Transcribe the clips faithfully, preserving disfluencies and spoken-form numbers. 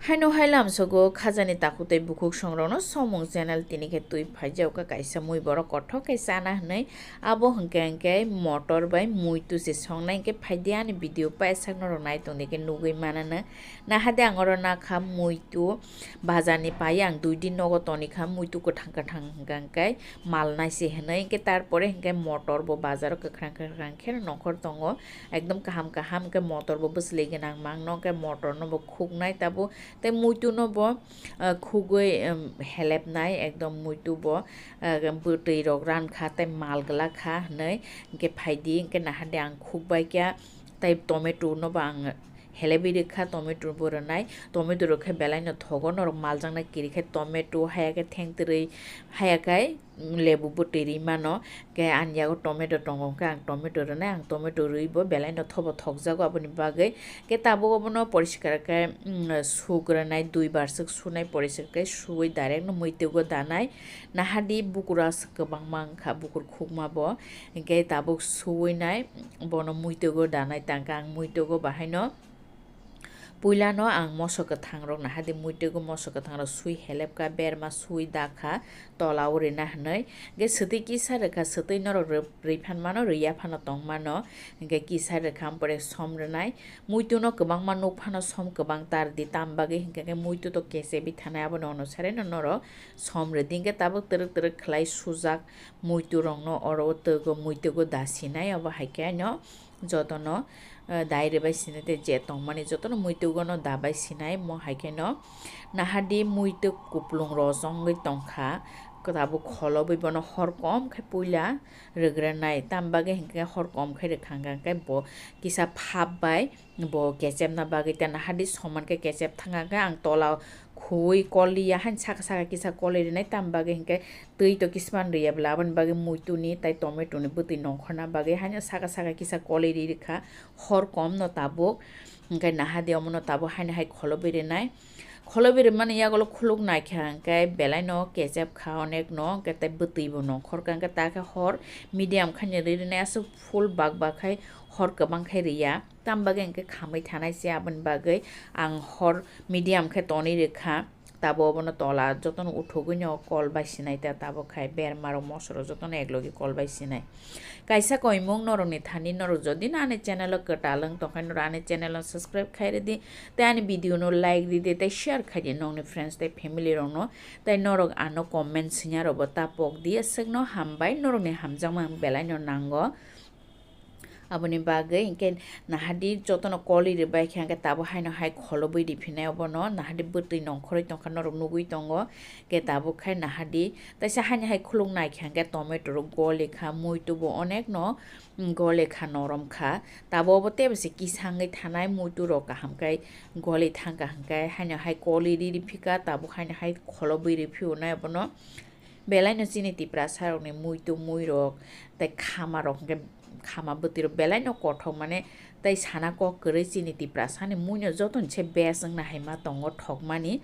Haino hai lamsogo khajani takhuk tei bukhuk songrokno somung channel tini khe twi phaijak kha kaisa mui borok kothok khe chana hwnwi. Abo hwnkhe hwnkhe motor bai muitu se songnai hwnkhe phaidi ani video paisakno rok nai tongdi khe nugwi manano. Nahade ang oro nakha muitu bazarni pai ang dui din nogo tonikha muitu kwthang kwthang hwnkhe hwnkhe malnai se hwnwi hwnkhe tarpore hwnkhe motor bo bazaro kwkhwrang kwkhwrang khe nongkhor tongo. Ekdom kaham kaham khe motor bo bwsli gwnang mangno khe motor no bo khuknai tabuk tei muitu no bo, ah, khugwi, em, helepnai ekdom muitu bo, ah, bwtwi rok rankha tei mal gwlak kha hwnwi hwnkhe phaidi hwnkhe nahade ang khukbai kha tei tomato no bo ang helebwi rwkha tomato bo rwnai tomato rok khe belai no thogo norok maljaknai kiri khe tomato haya khe thengtwrwi haya khe lebu bwtwi rwi mano. Khe ani yago tomato tongo, hwnkhe ang tomato rwnai, ang tomato rwi bo belai no thobo thokjago, aboni bagwi khe tabuk obono poriskar khe, mm, suk rwnai, dui bar swk sunai, poriskar khe suwi direct no muitwgo danai. Nahadi bukur aswk kwbangma wngkha, bukur khukma bo, hwnkhe tabuk suwi nai bono muitwgo danai, tangkhe ang muitwgo bahaino. Puilano ang moso kwthangrok nahadi muitwgo moso kwthangrok sui helepkha, berma sui dakha, tola o rina hwnwi. Hwnkhe swtwi kisa rwkha, swtwi norok rw-, rwi phan mano, rwya phano tong mano. Hwnkhe kisa rwkha, ampore som rwnai. Muituno kwbangma nuk phano som kwbang tar di, tam bagwi hwnkhe khe muitu to kechebi thanai, aboni onusareno norok som rwdi. Hwnkhe tabuk twrwk twrwk khlai sujak muitu rokno oro o twgo, muitwgo dasinai, obo hai khe aino. Jotono, eh, dai rwbai sinai tei je tongmani jotono muitwgo no dabai sinai, mo hai khe no nahadi muitwk kuplung rojongwi tongkha, tabuk kholobwi bono hor kom khe puila rwgranai, tam bagwi hinkhe hor kom khe rwkha hwnkhe bo kisa phap bai bo kechepna bagwi ta nahadi soman khe kechep thangkha hwnkhe ang tola khuwi kol liya, haino saka saka kisa kolwi rwnai, tam bagwi hinkhe twi to kisman rwya bwla, aboni bagwi muituni tai tomato ni bwtwi nongkhorna bagwi haino saka saka kisa kolwi ri rwkha, hor kom no tabuk, hwnkhe nahadi omono tabuk haino hai kholobwi rwnai. Kholobwi rwmani yagulo khuluk naikha hwnkhe belai no kechep kha onek no, hwnkhe tai bwtwi bo nongkhor kha, hwnkhe ta khe hor medium khaino ri rwnai, aswk full bak bak khai hor kwbang khai rwya. Tam bagwi hwnkhe khamwi thanai se, aboni bagwi ang hor medium khe tonwi rwkha. Tabo obono tola jotono uthugwino kol bai sinai ta, tabo khai berma rok moso rok jotono eklogi kol bai sinai. Kaisa koimung norokni thani norok jodi no ani channel o kwtal wng tongkha norok ani channel no subscribe khai rwdi tei ani video no like rwdi tei share khai di nokni friends tei family rokno tei norok ano comment swinya rokbo ta pok di aswkno hambai norokni hamjakma ang belai no nango. Aboni bagwi hinkhe nahadi jotono kolwi rwbai khe hinkhe tabo haino hai kholobwi riphinai obono nahadi bwtwi nongkhorwi tongkha norok nugwi tongo. Khe tabuk khai nahadi taisa haino hai khuluk naikha hinkhe tomato rok goli kha, muitu bo onek no, mm, goli kha, norom kha. Tabo obo teibo se kisangwi thanai muitu rok kaham khai goli thangkha hinkhe haino hai kolwi ri riphikha tabuk haino hai kholobwi riphionai obono. Belai no chini Tiprasa rokni muitu muirok tei khama rok hinkhe khama bwtwi rok belai no kothok mane tei sana kok kwrwi chini Tiprasa ni mui no joto ni se best wngna hai ma tongo thokmani.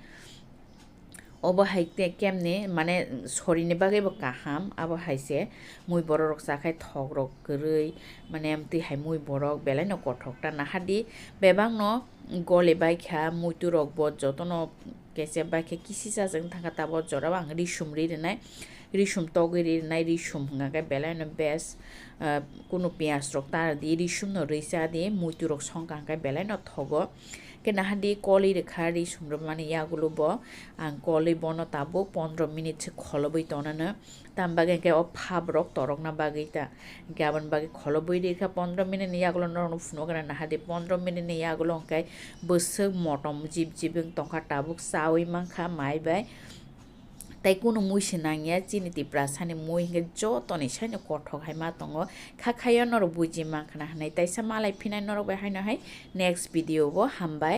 Obo hai te kemni mane sorini bagwi bo kaham, abo hai se mui borok rok chakhai thok rok kwrwi mane amtwi hai mui borok belai no kothok ta nahadi bebak no goli bai kha muitu rok bo joto no. Kechep bai khe kisisa chwng thangkha, tabuk jorao ang risum ri rwnai, risum togwi ri rwnai, risum hwnkha khe belai no best, ah, kunu piyaj rok ta rwdi, risum no rwi cha di, muitu rok songkha hwnkhe belai no thogo. Khe nahadi kolwi rwkha risum rwmani yagulo bo, ang kolwi bono tabuk pondro minute se kholobwi tonano. Tam bagwi hinkhe o phap rok torokna bagwi ta. Hinkhe aboni bagwi kholobwi rikha pondro minute ni yagulo norokno phunukgwna nahadi pondro minute ni yagulo hinkhe bwswk motom jib jib wng tongkha tabuk chawi mankha mai bai. Tei kunu mui se nangya chini Tiprasa ni mui hinkhe jotoni saino kothok hai ma tongo. Kha khayo norok buji mankha na hinwi taisa malai phinai norok bai haino hai next video o hambai.